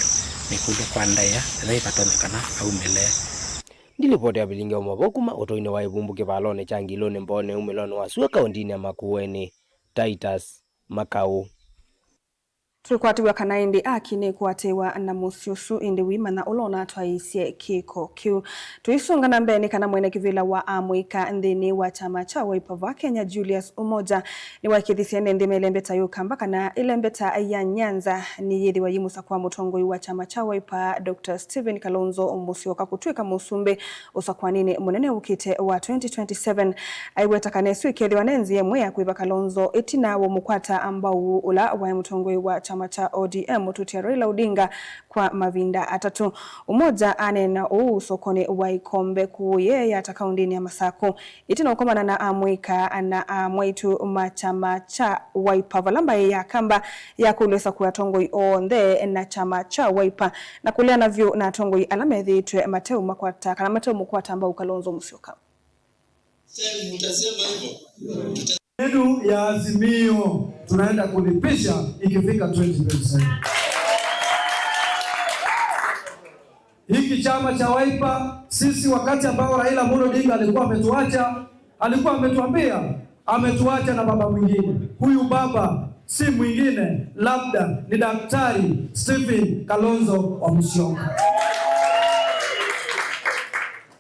nĩ kũlw'a kwa ndaĩa ĩla ĩvatonyekana aumĩle. Ndilipoti ya vilingi wa mavoo kuma ũtoinĩ wa Ivumbu kĩvalonĩ kya Ngilũnĩ Mbonĩ umĩlonĩ wa sua kaũntinĩ ya Makueni, Titus Makau. Tũikwatĩw'a kana ĩndĩ aki nĩkwatĩwa na mũsyĩ ũsu, ĩndĩ wĩmanya ũla ũnatwaĩĩsye kĩko kĩu. Tũisunga na mbee nĩ kana mwene kĩvĩla wa amũika nthĩnĩ wa kyama kya Wiper va Kenya, Julius Umoja, nĩwaĩkĩĩthisye ene nthĩ ma ĩlembeta ya Ũkamba kana ĩlembeta ya Nyanza nĩyĩthĩwa yĩ mũsakũa mũtongoi wa kyama kya Wiper, Doctor Stephen Kalonzo Musyoka kũtw'ĩka mũsumbĩ ũsakũanĩnĩ mũnene ũkĩte wa twenty twenty-seven. Aiweta kana ĩsu ĩkethĩwa ne nzĩa ĩmwe ya kũĩva Kalonzo ĩtina wa mũkwata mbau ũla waĩ mũtongoi wa kyama kya O D M, mũtũtia Raila Odinga, kwa mavinda atatũ. Umoja aneena ũu sokonĩ wa Ikombe kũũ Yeyata kaũndĩnĩ ya Masakũ, ĩtina ũkomana na amũika na amwaitũ ma kyama kya Wiper, vala mbaĩ ya Kamba yakũlya ĩsakũe atongoi onthe na kyama kya Wiper, na kũleana vyũ na atongoi ala methĩĩtwe mateũmakwata kana mateũmũkwata mbau Kalonzo Musyoka. Sasa mtasema hivyo. Yenu ya Azimio tunaenda kulipisha ikifika twenty twenty-seven. Hiki chama cha Wiper, sisi wakati ambao Raila Amolo Odinga alikuwa ametuacha, alikuwa ametuambia ametuacha na baba mwingine. Huyu baba si mwingine, labda ni Daktari Stephen Kalonzo wa Musyoka.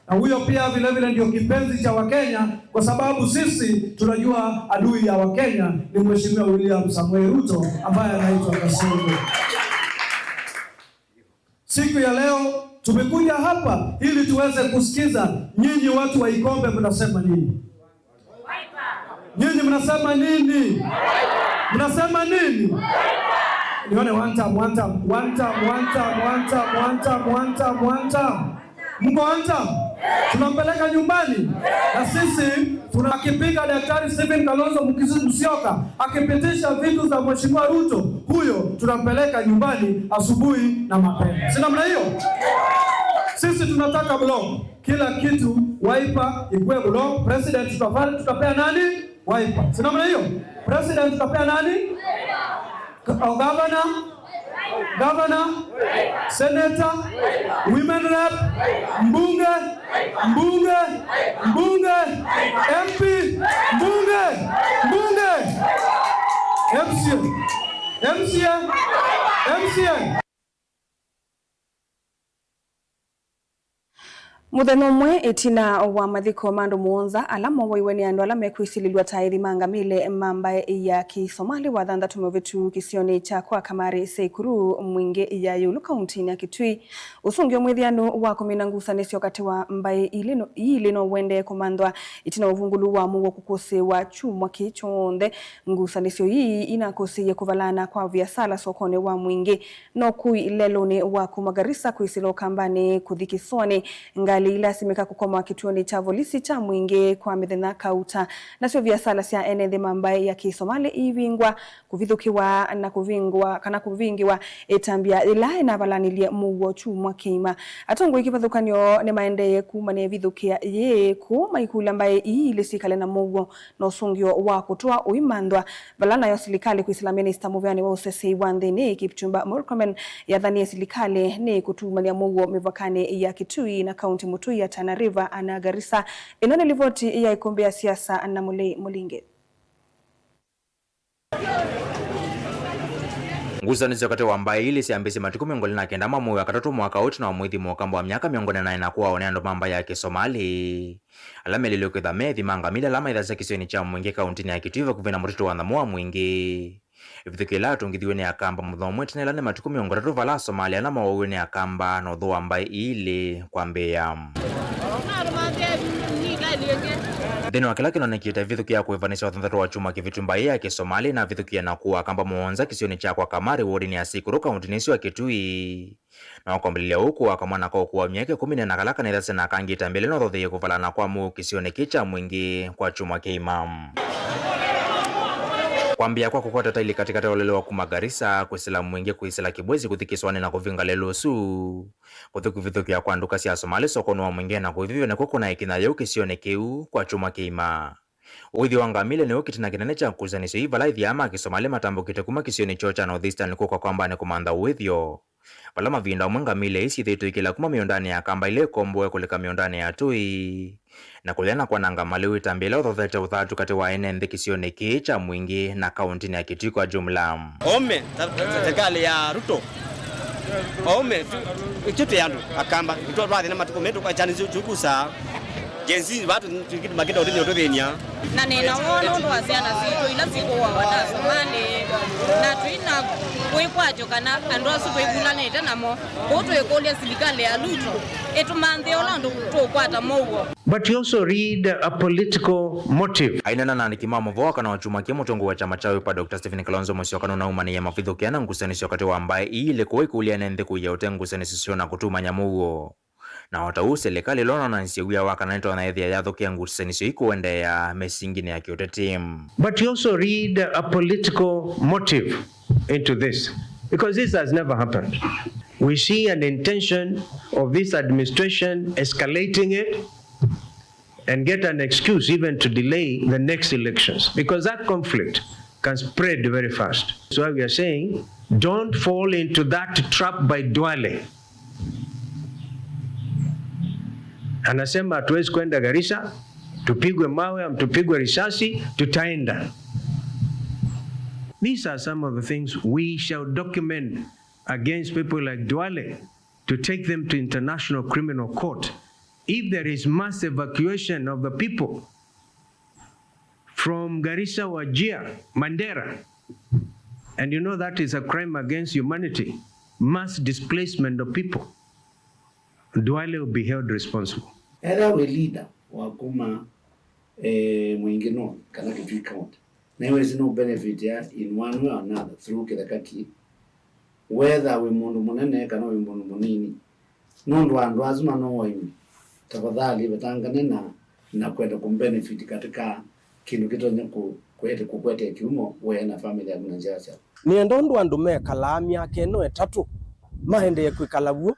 Na huyo pia vile vile ndio kipenzi cha Wakenya, kwa sababu sisi tunajua adui ya Wakenya ni Mheshimiwa William Samoei Ruto ambaye anaitwa Kasongo. Siku ya leo tumekuja hapa ili tuweze kusikiza nyinyi watu wa Ikombe mnasema nini. Nyinyi mnasema nini? Mnasema nini? Nione one time, one time, one time, one time, one time, one time, one time, one time, one time. Mko one time? Tunampeleka nyumbani. Na sisi tuna-, akipinga Daktari Stephen Kalonzo Mukisi-, Musyoka, akipitisha vitu za Mheshimiwa Ruto, huyo tunampeleka nyumbani asubuhi na mapema. Si namna hiyo? Sisi tunataka block. Kila kitu Wiper ikuwe block. President tutafanya, tutapea nani? Wiper. Si namna hiyo? President tutapea nani? G-, oh, governor, governor, senator, women rep, mbunge, mbunge, mbunge, M P, mbunge, mbunge, M C A, M C A, M C A. Mũthenya ũmwe ĩtina wa mathiko ma andũ mũonza ala movaiwe nĩ andũ ala mekwĩsilĩlw'a ta ethi ma ngamĩle ma mbaĩ ya Kĩsomali, wa thanthatũ mũvĩtu kĩsionĩ kya kwa Kamari Seikuru, Mwingĩ ya ĩũlũ kauntinĩ ya Kitui, ũsũngĩo mwĩthĩanu wa kũmina ngusanĩsyo katĩ wa mbaĩ ilĩ no, ii ilĩ no ũendee kũmanthwa ĩtina wa ũvungũlu wa mũuo kũkũsĩĩwa kyumwa kĩĩ kyonthe. Ngusanĩsyo ii inakũsĩĩie kũvalana kwa viasala sokonĩ wa Mwingĩ, no kũi lelũnĩ wa kuma Garissa kwĩsĩla Ũkambanĩ kũthi kĩsoanĩ. Ngalĩ ilasimĩka kũkoma kĩtuonĩ kya volisi kya Mwingĩ kwa mĩthenya kauta, nasyo viasala sya ene nthĩ ma mbaĩ ya Kĩsomali iivingwa, kũvithũkĩwa na kũvingwa, kana kũvingĩwa ĩtambya yĩla ĩnavalanilye mũuo kyumwa kĩima. Atongoi kĩvathũkany'o nĩmaendee kumany'a ĩvithũkĩa yĩĩ, kũu maikũlya mbaĩ ii ilĩ syĩkale na mũuo na ũsũngĩo wa kũtũa ũimanthwa, vala nayo silikalĩ kwĩsĩla minista mũveanĩ wa ũseseĩ wa nthĩnĩ Kipchumba Murkomen yathanie silikalĩ nĩ kũtumany'a mũuo mĩvakanĩ ya Kitui na kaunti mũtũi ya Tana River na Garissa. Ĩno nĩ livoti ya ĩkũmbĩ ya siasa na Mũlei Mũlingi. Ngusanĩsyo katĩ wa mbaĩ ilĩ syambĩĩsye matukũ mĩongo ĩlĩ na kenda ma mwei wa katatũ mwaka ũũ, ĩtina wa mũĩthi mũkamba wa myaka mĩongo ĩna na ĩna kũawa nĩ andũ ma mbaĩ ya Kĩsomali ala melĩlwe kwĩtha me ethi ma ngamĩle ala maĩthasya kĩsionĩ kya Mwingĩ kauntinĩ ya Kitui vakuvĩ na mũtitũ wa Nyamũ wa Mwingĩ. Ĩvithũkĩ ĩla yatũngĩthiw'e nĩ Akamba mũthenya ũmwe ĩtina ĩla nĩ matukũ mĩongo ĩtatũ vala Asomali ala mowaiwe nĩ Akamba na ũthũ wa mbaĩ ilĩ kwambĩĩa. Nthĩnĩ wa kĩla kĩnonekete, ĩvithũkĩ ya kũĩvanĩsya wathanthatũ wa kyumwa kĩvĩtu, mbaĩ ya Kĩsomali navithũkĩe na kũa Akamba mũonza kĩsionĩ kya kwa Kamari wodinĩ ya Sikuru kauntinĩ ĩsu ya Kitui. Na ũkwambĩlĩlya ũu kũa kamwana ka ũkũũ wa myaka ĩkũmi na ĩna kala kanethasya na kangĩ ĩtambya ĩla nothotheie kũvalana kwa mũuo kĩsionĩ kĩĩ kya Mwingĩ kwa kyumwa kĩima. Kwambĩĩa kwa kũkwata taili katĩkatĩ wa ũlele wa kuma Garissa kwĩsĩla Mwingĩ, kwĩsĩla Kibwezi kũthi kĩsoanĩ na kũvinga lelũ ũsu, kũthi kũvithũkĩa kwa nduka sya Asomali sokonĩ wa Mwingĩ na kũivĩvya nĩkw'o kũnaĩ kĩnyayau kĩsionĩ kĩu kwa kyumwa kĩima. Ũĩthyo wa ngamĩle nĩw'o kĩtina kĩnene kya ngusanĩsyo ii vala ethĩa ma Kĩsomali matambũkĩte kuma kĩsionĩ kyoo kya North Eastern kũka kwambanĩ kũmantha ũĩthyo. Vala mavinda amwe ngamĩle ii syĩthĩĩtwe ikĩla kuma mĩũndanĩ ya Kamba ĩla ĩkomboe kũlika mĩũndanĩ ya Tũĩ, na kũya na kwananga malĩu ĩtambya ĩla ũthothete ũthatu katĩ wa ene nthĩ kĩsionĩ kĩĩ kya Mwingĩ na kauntinĩ ya Kitui kwa jumla. Ome, ta- ta- serikali ya Ruto. Ome, tu- itũ twĩ andũ Akamba, itũ twathĩna matukũ metũ kwa chani tukusa. Gen Z vatu makita ũtĩnyĩ ũtũthĩny'a. Na nĩ na woo nũndũ wa syana sitũ ila sikũawa na Somali, na twĩ na wĩkwatyo kana andũ asu twĩvulanĩte namo. Kwoou twĩkũlya silikalĩ ya Ruto ĩtũmanthĩe ũla ũndũ tũũkwata mũuo. But you also read a political motive. Aineena na andĩki ma mũvoo kana wakyumwa kĩ mũtongoi wa kyama kya Wiper Doctor Stephen Kalonzo Musyoka nũnaumanĩie mavithũkĩa na ngusanĩsyo katĩ wa mbaĩ ii ilĩ kũwa ikũlya ene nthĩ kũia ũte ngusanĩsyo syoo na kũtuma nyamũ ũo. Na o ta ũu, silikalĩ ĩla nonanĩsye wia wa kana nĩtonya ĩthĩa yathũkĩa ngusanĩsyo ii kũendeea mĩsinginĩ ya kĩũteti. But you also read a political motive into this, because this has never happened. We see an intention of this administration escalating it and get an excuse even to delay the next elections, because that conflict can spread very fast. So we are saying, don't fall into that trap by Duale. Anasema hatuwezi kwenda Garissa, tupigwe mawe, am, tupigwe risasi, tutaenda. These are some of the things we shall document against people like Duale to take them to International Criminal Court. If there is mass evacuation of the people from Garissa, Wajir, Mandera, and you know that is a crime against humanity, mass displacement of people, Duale will be held responsible. Ethĩwa wĩ leader wa kuma, eh, Mwingĩ North kana Kitui County, na wĩsĩ no benefit ya in one way or another through Kitheka Kii, whether wĩ mũndũ mũnene kana wĩ mũndũ mũnini, nũndũ wa andũ asu manoaimwe, tafadhali vetangane na, na kwenda kũmbenefit katika kĩndũ kĩtonya kũ- kwete- kũkwete kĩumo we na family yaku na nzĩa syaku. Nĩenda ũndũ andũ mekalaa myaka ĩno ĩtatũ maendee kwĩkala w'o,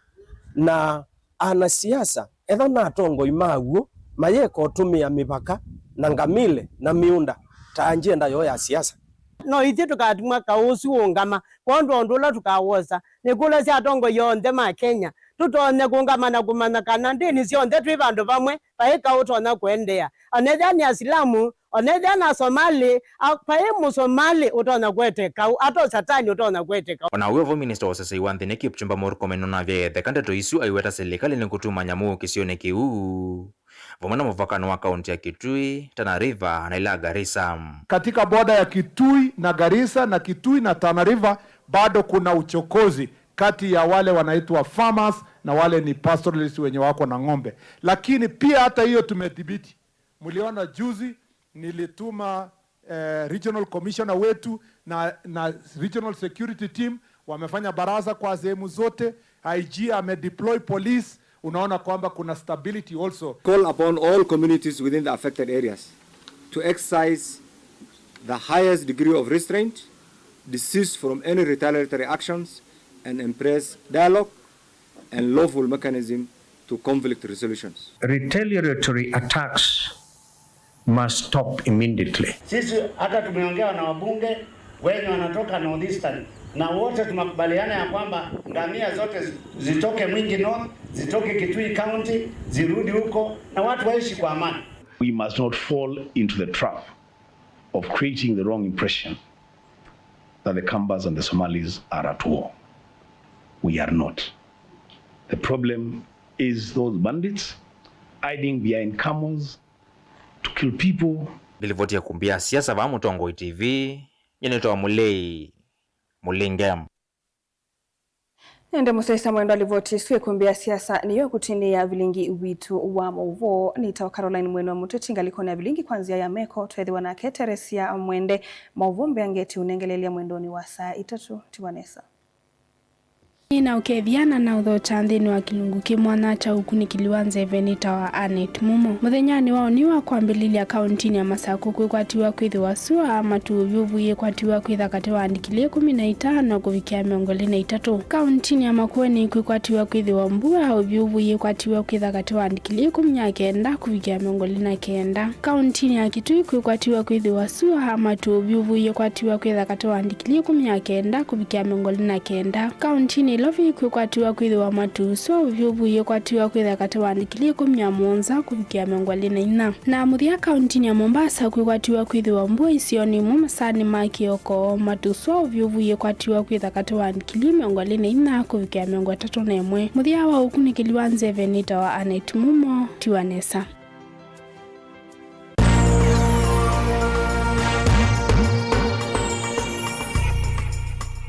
na anasiasa, etha na atongoi ma w'o, mayeka ũtũmĩa mĩvaka na ngamĩle na mĩũnda ta angyenda yoo ya siasa. No ithyĩ tũkatumwa kaũ ũsu ũũngama, kwondũ wa ũndũ ũla tũkawosa. Nĩkũlasya atongoi onthe ma Kenya tũtonye kũũngama na kũmanya kana ndĩni syonthe twĩ vandũ vamwe, vai kaũ ũtonya kũendeea. Onethĩa nĩ Asilamu, onethĩa na Somali, a- vai Mũsomali ũtonya kũete kaũ, ata Satani ũtonya kũete kaũ. O na wĩ o vo, minista wa ũsesei wa nthĩnĩ Kipchumba Murkomen nũnavya ĩtheka ndeto isu aiweta silikalĩ nĩ kũtuma nyamũ kĩsionĩ kĩu, vamwe na mũvakanĩ wa kaunti ya Kitui, Tana River na ila Garissa. Katika border ya Kitui na Garissa na Kitui na Tana River, bado kuna uchokozi kati ya wale wanaitwa farmers na wale ni pastoralists wenye wako na ng'ombe. Lakini pia hata hiyo tumedhibiti. Mliona juzi nilituma, eh, regional commissioner wetu na, na regional security team wamefanya baraza kwa sehemu zote. I G amedeploy police. Unaona kwamba kuna stability also. Call upon all communities within the affected areas to exercise the highest degree of restraint, desist from any retaliatory actions, and embrace dialogue and lawful mechanism to conflict resolutions. Retaliatory attacks must stop immediately. Sisi hata tumeongea na wabunge wenye wanatoka North Eastern, na wote tumekubaliana ya kwamba ngamia zote zi- zitoke Mwingi North, zitoke Kitui County, zirudi huko, na watu waishi kwa amani. We must not fall into the trap of creating the wrong impression that the Kambas and the Somalis are at war. We are not. The problem is those bandits hiding behind camels to kill people. Ngĩlivoti ya kumbi ya siasa vaa Mũtongoi T V, nyie nĩtawa Mũlei Mũlinge. Ĩndĩ mũsyaĩĩsya mwendwa, livoti ĩsu ĩkumbi ya siasa nĩyo ĩkũtinĩĩa vilingi witũ wa maũvoo. Nĩtawa Caroline Mwene wa Mũteti, ngalĩkonĩ ya vilingi kwa nzĩa ya meko, tweethĩwa nake Teresia Mwende. Maũvoo mbeange tũũnengeleelya mwendonĩ wa saa itatũ. Tiwa nesa. Nĩnaũkethya na naũthokya nthĩnĩ wa kĩlungu kĩ mwanya kya ũkunĩkĩli wa nzeve nĩtawa Annet Mumo. Mũthenyanĩ wa ũnĩ wa kwambĩlĩlya kaũntinĩ ya Masakũ kwĩkwatiw'a kwĩthĩwa sua, matu, ũvyũvu yĩkwatiw'a kwĩtha katĩ wa ndikilii ĩkũmi na itano kũvikĩa mĩongo ĩlĩ na itatũ. Kaũntinĩ ya Makueni kwĩkwatiw'a kwĩthĩwa mbua, ũvyũvu yĩkwatiw'a kwĩtha katĩ wa ndikilii ĩkũmi na kenda kũvikĩa mĩongo ĩlĩ na kenda. Kaũntinĩ ya Kitui kwĩkwatiw'a kwĩthĩwa sua, matu, ũvyũvu yĩkwatiw'a kwĩtha katĩ wa ndikilii ĩkũmi na kenda kũvikĩa mĩongo ĩlĩ na kenda. Kaũntinĩ Nairobi kwĩkwatiw'a kwĩthĩwa matu sua ũvyũvu yĩkwatiw'a kwĩthĩa katĩ wa ndikilii ĩkũmi na mũonza kũvikĩa mĩongo ĩlĩ na inya. Na mũthya kauntinĩ ya Mombasa kwĩkwatiw'a kwĩthĩwa mbua isionĩ imwe masaanĩ ma kĩoko. Matu sua ũvyũvu yĩkwatiw'a kwĩthĩa katĩ wa ndikilii mĩongo ĩlĩ na inya kũvikĩa mĩongo ĩtatũ na ĩmwe. Mũthya wa ũkunĩkĩli wa nzeve nĩtawa Anet Mumo, tiwa nesa.